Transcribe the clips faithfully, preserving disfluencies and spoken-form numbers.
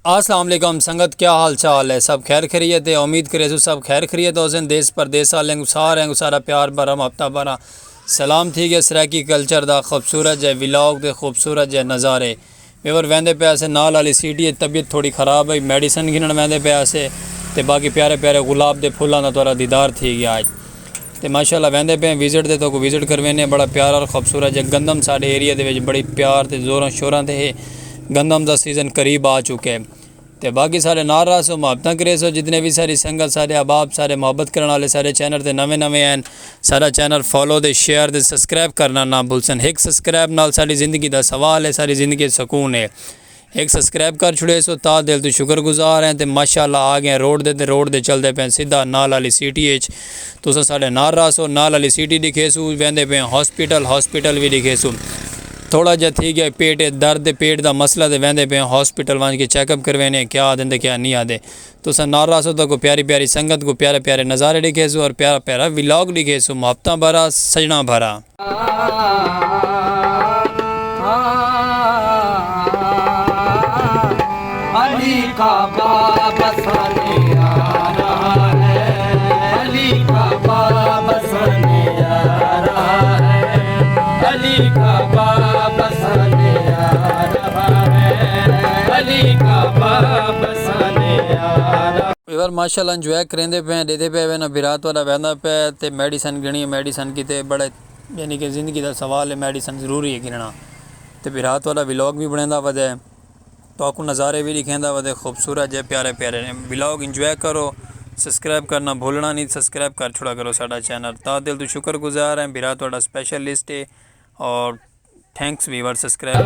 السلام علیکم سنگت، کیا حال چال ہے؟ سب خیر خیریت ہے؟ امید کریسوں سب خیر خیریت ہوسن۔ دیس پردیس آلیاں کوں ساریاں کوں ساݙا پیار بھرا محبتاں بھرا سلام تھی ڳیا۔ سرائیکی کلچر دا خوبصورت جئے ولاگ تے خوبصورت جئے نظارے۔ ویور ویندے پئے ہاسے نال آلی سٹی اچ، طبیعت تھوڑی خراب ہئی، میڈیسن گھنݨ ویندے پئے ہاسے تے باقی پیارے پیارے گلاب دے پھلاں دا تہاݙا دیدار تھی ڳیا اڄ۔ تے ماشاءاللہ ویندے پئے ہیں وزٹ تے، تہاکوں وزٹ کرویندے ہیں۔ بڑا پیارا اور خوبصورت جئے گندم ساݙے ایریا دے وچ بڑی پیار تے زوراں شوراں تے ہے۔ گندم دا سیزن قریب آ چکے۔ تے باقی ساݙے نال رہسو، محبتاں کریسو۔ جتنے وی ساݙی سنگت، ساݙے احباب، ساݙے محبت کرݨ آلے ساݙے چینل تے نویں نویں ہن، ساݙا چینل فالو تے شیئر تے سبسکرائب کرݨا نہ بھلسن۔ ہک سبسکرائب نال ساݙی زندگی دا سوال ہے، ساݙی زندگی دا سکون ہے۔ ہک سبسکرائب کر چھوڑیسو، تہہ دل توں شکر گزار ہیں۔ تے ماشاءاللہ آ ڳئے ہیں روڈ دے، تے روڈ تے چلدے پئے ہیں سدھا نال آلی سٹی اچ۔ تساں ساݙے نال رہسو، نال آلی سٹی ݙکھیسو، ویندے پئے ہیں ہاسپٹل، ہاسپٹل وی ݙکھیسو۔ تھوڑا جیہا تھی ڳیا پیٹ اچ درد، تے پیٹ دا مسئلہ، تے ویندے پئے ہیں ہاسپٹل ونڄ کے چیک اپ کرویندے ہیں کیا آہدن تے کیا نی آہدے۔ تساں نال رہسو، تہاکوں پیاری پیاری سنگت کوں پیارے پیارے نظارے ݙکھیسوں اور پیارا پیارا ولاگ ݙکھیسوں، محبتاں بھرا، سڄݨاں بھرا۔ علی کا باب سامنے آ رہا ہے، علی کا باب سامنے آ رہا ہے، علی کا باب سامنے آ رہا ہے، علی کا باب سامنے آ رہا ہے۔ ویور ماشاءاللہ انجوائے کریندے پئے ہیں، ݙیہدے پئے وینا بھرا تہاݙا ویندا پئے تے میڈیسن گھنݨی ہے، میڈیسن کیتے بڑے، یعنی کہ زندگی دا سوال ہے، میڈیسن ضروری ہے گھنݨا۔ تے بھرا تہاݙا ولاگ وی بݨیندا ودے، تہاکوں نظارے وی ݙکھیندا ودے، خوبصورت جئے پیارے پیارے نے۔ ولاگ انجوائے کرو، سبسکرائب کرݨا بھلݨا نی، سبسکرائب کر چھوڑا کرو ساݙا چینل۔ تہہ دل توں شکر گزار ہیں، بھرا تہاݙا سپیشل لسٹ ہے۔ اور تھینکس ویور سبسکرائب۔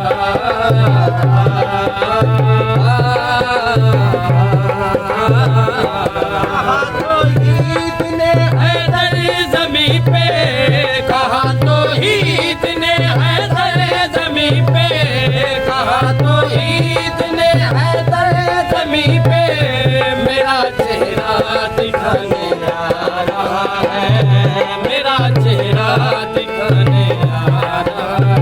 کہاں توحید نے حیدر زمیں پہ، کہاں توحید نے حیدر زمیں پہ، کہاں توحید نے حیدر زمیں پہ، میرا چہرہ دکھانے آ رہا ہے، میرا چہرہ دکھانے آ رہا ہے۔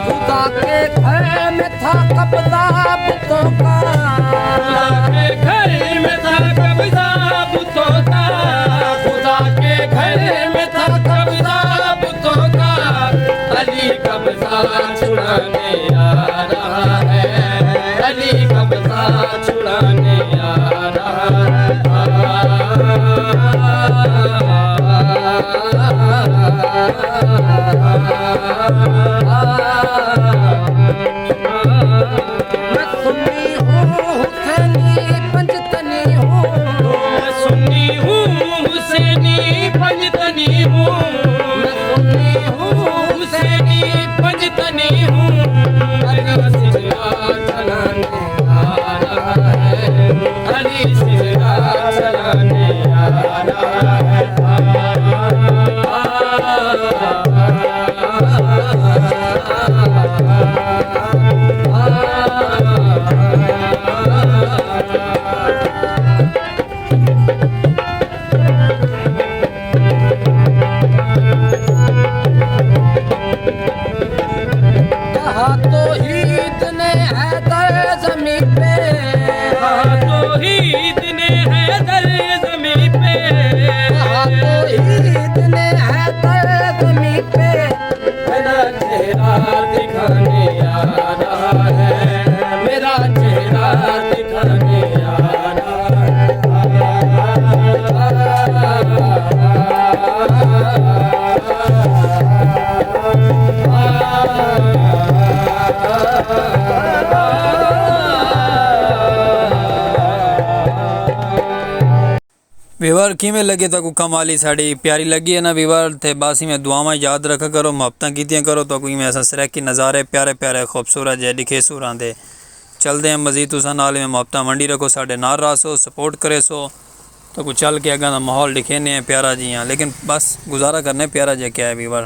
خدا کے گھر میں تھا قبضہ بتوں کا، خدا کے گھر میں تھا قبضہ بتوں کا، خدا کے گھر میں تھا قبضہ بتوں کا، علی قبضہ چھڑانے آ رہا ہے، علی قبضہ چھڑانے آ رہا ہے۔ میں سنی ہوں، حسینی پنجتنی ہوں۔ میں سنی ہوں، حسینی پنجتنی ہوں۔ میں سنی ہوں، حسینی پنجتنی ہوں۔ میرا سجدہ چلانے آ رہا ہے، علی سجدہ چلانے آ رہا ہے۔ کہاں توحید نے حیدر زمیں پہ، کہاں توحید نے حیدر زمیں پہ، کہاں توحید نے حیدر زمیں پہ، میرا چہرہ دکھانے آ رہا ہے، میرا چہرہ دکھانے آ رہا ہے۔ ویور کیویں لڳے تہاکوں کم آلی ساݙی؟ پیاری لڳی ہے نا ویور؟ تے بس ایویں دعاواں یاد رکھا کرو، محبتاں کیتیاں کرو، تہاکوں ایویں اساں سرائیکی نظارے پیارے پیارے خوبصورت جئے ݙکھیسوں رہندے۔ چلدے ہیں مزید تساں نال، ایویں محبتاں ونڈی رکھو، ساݙے نال رہسو، سپورٹ کریسو۔ تہاکوں چل کے اڳاں دا ماحول ݙکھیندے ہیں پیارا جیہاں، لیکن بس گزارا کرنے پیارا جیہاں کیا ہے ویور۔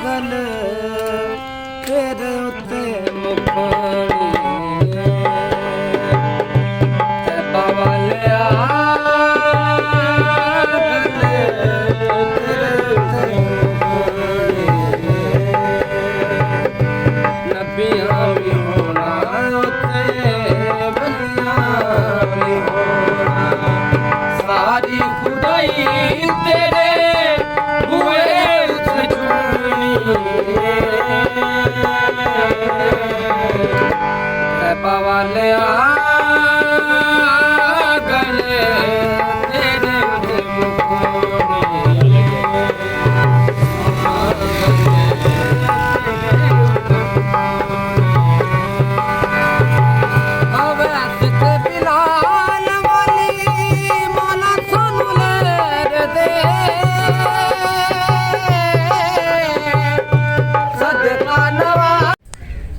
گل تیرے اتے مکھاݨی۔ تیرے بوئے اچ جھومنی اے، اے پوالیا گلے تیرے اچ جھومنی اے۔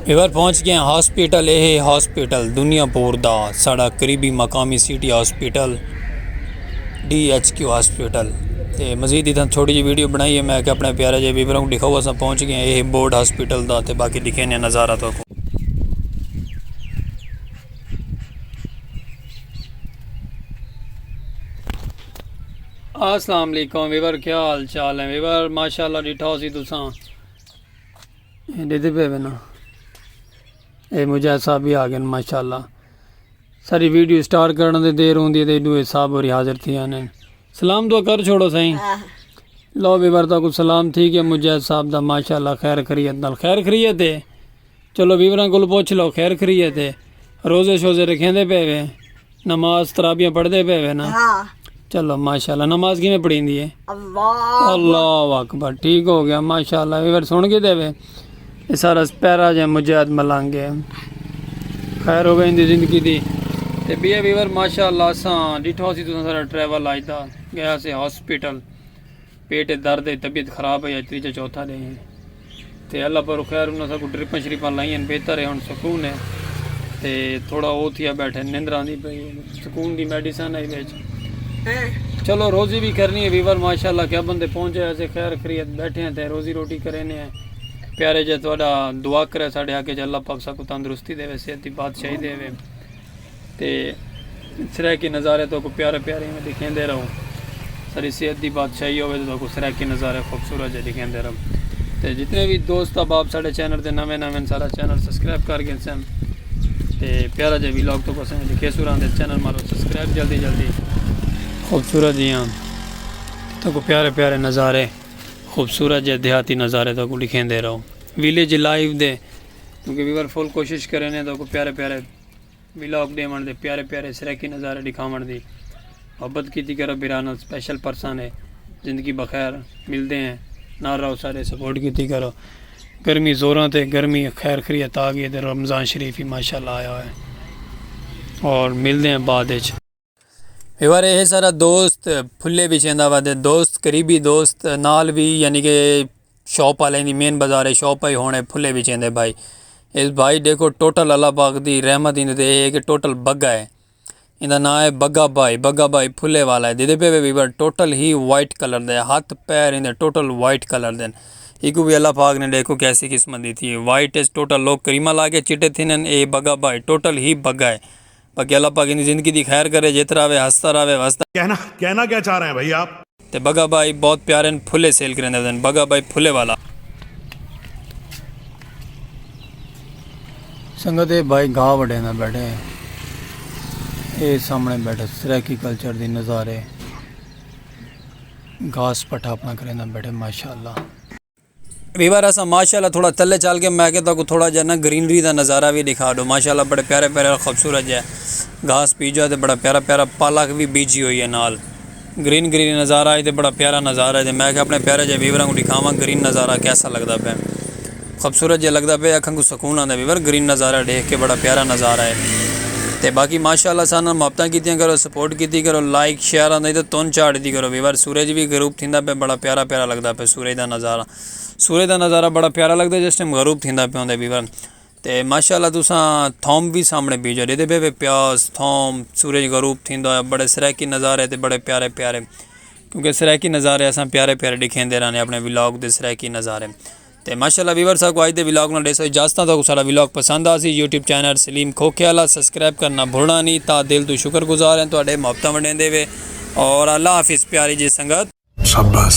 ایور پہنچ گئے ہیں ہاسپٹل، اے ہے ہاسپٹل دنیا پور دا، ساڑا قریبی مقامی city hospital, D H Q hospital. تے مزید اتھاں چھوٹی جی ویڈیو بنائی ہے، میں کہ اپنے پیارے جے ویوراں کو دکھاؤ، اساں پہنچ گئے ہیں، اے ہے بورڈ ہاسپٹل دا، تے باقی دکھینے نظارہ تو کو۔ السلام علیکم ویور، کیا حال چال ہیں ویور؟ ماشاءاللہ ڈٹھا سی تساں، اے ڈیدے پہ نا، اے مجاہد صاحب بھی آ گئے ماشاءاللہ۔ ساری ویڈیو سٹارٹ کرنے دے دیر ہوندی ہے تے ڈوئے صاحب ہوری حاضر تھی آنے۔ سلام دعا کر چھوڑو سائیں۔ ہاں۔ لو ویور تاکو سلام تھی گیا مجاہد صاحب دا، ماشاءاللہ خیر خیریت نال، خیر خیریت ہے۔ چلو ویوراں کول پوچھ لو، خیر خیریت ہے؟ روزے شوزے رکھیندے پے وے؟ نماز ترابیاں پڑھدے پے وے نا؟ ہاں۔ چلو ماشاءاللہ، نماز کیویں پڑھیندی ہے؟ اللہ اللہ اکبر، ٹھیک ہو گیا ماشاءاللہ۔ ویور سن کے دے وے، اے سارا پیارا جے مجاہد ملنگ ہے، خیر ہووے ایندی زندگی دی۔ تے ٻیا ویور ماشاءاللہ اساں ݙٹھا سی تساں سارا ٹریول اڄ دا، ڳیا سے ہاسپٹل۔ پیٹ ءچ درد ہے، طبیعت خراب ہے، اڄ تریجھا چوتھا ݙینھ ہے۔ تے اللہ پاک خیر، انہاں ساکوں ڈرپاں شریپاں لائیاں، بہتر ہے، ہݨ سکون ہے۔ تے تھوڑا او تھیا ٻیٹھے، نندر آندی پئی ہے، سکون دی میڈیسن ہے وچ۔ ہاں۔ چلو روزی بھی کرنی ہے ویور، ماشاءاللہ کیا بندے پہنچے، اسے خیر خیریت ٻیٹھے ہیں تے روزی روٹی کرینے ہیں۔ پیارے جے تہاݙا دعا کرے ساݙے حق اچ، اللہ پاک ساکوں تندرستی ݙیوے، صحت دی بادشاہی ݙیوے۔ تے سرائیکی نظارے تہاکوں پیارے پیارے ایویں ݙکھیندے رہوں۔ ساݙی صحت دی بادشاہی ہووے تے تہاکوں سرائیکی نظارے خوبصورت جے ݙکھیندے رہوں۔ تے جتنے وی دوست احباب ساݙے چینل تے نویں نویں، سارا چینل سبسکرائب کر گھنسن۔ تے پیارا جے ولاگ تہاکوں اساں ݙکھیسوں راہندے، چینل مارو سبسکرائب جلدی جلدی۔ خوبصورت جیاں تہاکوں پیارے پیارے نظارے، خوبصورت جے دیہاتی نظارے تہاکوں ݙکھیندے رہوں۔ ویلیج لائف دے، کیونکہ ویور فل کوشش کرینے تہاکوں پیارے پیارے ولاگ ݙیوݨ دے، پیارے پیارے سرائیکی نظارے ݙکھاوݨ دی محبت کیتی کرو۔ بھرا نال سپیشل پرسن ہے۔ زندگی بخیر، ملدے ہیں، نال رہو سارے، سپورٹ کیتی کرو۔ گرمی زوراں تے، گرمی خیر خیریت آ ڳئی تے رمضان شریف ہی ماشاءاللہ آیا ہویا ہے۔ اور ملدے ہیں بعد اچ۔ ویور اے سارا دوست پھلے وچیندا وا تے دوست، قریبی دوست نال وی، یعنی کہ شاپ والے دی مین بازار ہے، شاپ پئی ہونے پھلے وچیندے بھائی۔ اس بھائی ݙیکھو ٹوٹل اللہ پاک دی رحمت ایندے تے اے کہ ٹوٹل بگا ہے۔ ایندا ناں ہے بگا بھائی، بگا بھائی پھلے والا ہے۔ ݙیدھے پے وے ویور، ٹوٹل ہی وائٹ کلر دے، ہتھ پیر ایندے ٹوٹل وائٹ کلر دے۔ ایکوں وی اللہ پاک نے ݙیکھو کیسی قسمت ݙتی ہے۔ وائٹ اچ ٹوٹل لوگ کریمہ لا کے چٹے تھیندن، اے بگا بھائی ٹوٹل ہی بگا ہے۔ باقی اللہ پاک ایندی زندگی دی خیر کرے، جیت راہوے، ہسدا راہوے، وسدا۔ کہنا، کہنا کیا چاہ رہے ہیں بھائی آپ؟ تے بگا بھائی بہت پیارے ہن، پھلے سیل کریندے ودن، بگا بھائی پھلے والا۔ سنگت اے بھائی گھا وڈیندا ٻیٹھے، اے سامݨے ٻیٹھے سرائیکی کلچر دی نظارے، گھاس پٹھا اپݨا کریندا ٻیٹھے ماشاءاللہ۔ ویور اساں ماشاءاللہ تھوڑا تلے چل کے میں کہ تہاکوں تھوڑا جیہا نا گرینری دا نظارہ وی ݙکھا ݙیوں۔ ماشاءاللہ بڑے پیارے پیارے خوبصورت جیہے گھاس بیجا تے بڑا پیارا پیارا پالک وی بیجی ہوئی ہے نال۔ گرین گرین نظارہ ہے تے بڑا پیارا نظارہ ہے تے میں کہ اپݨے پیارے جیہے ویوراں کوں ݙکھاواں گرین نظارہ کیسا لڳدا پئے۔ خوبصورت جیہا لڳدا پئے، اکھاں کوں سکون آندا ہے ویور، گرین نظارہ ݙیکھ کے بڑا پیارا نظارہ ہے۔ تے باقی ماشاءاللہ ساݙے نال محبتاں کیتیاں کرو، سپورٹ کیتی کرو، لائک شیئر آندا ہے تے تن چاڑھ ݙتی کرو ویور۔ سورج وی غروب تھیندا پئے، بڑا پیارا پیارا لڳدا پئے سورج دا نظارہ۔ سورج دا نظارہ بڑا پیارا لڳدا ہے جس ٹائم غروب تھیندا پیا ہوندا ہے ویور۔ تے ماشاءاللہ تساں تھوم وی سامݨے بیجا ݙیدھے پئے وے، پیاز، تھوم، سورج غروب تھیندا ہویا، بڑے سرائیکی نظارے تے بڑے پیارے پیارے، کیونکہ سرائیکی نظارے اساں پیارے پیارے ݙکھیندے رہنے اپݨے ولاگ دے سرائیکی نظارے۔ تے ماشاءاللہ ویور ساکوں اڄ دے ولاگ نال ݙیسو اجازتاں، تہاکوں ساݙا ولاگ پسند آسی، یوٹیوب چینل سلیم کھوکھے والا سبسکرائب کرنا بھلنا نی، تہاݙے دل توں شکر گزار ہیں تہاݙے محبتاں ونڈیندے وے، اور اللہ حافظ پیاری جی سنگت۔ شاباش۔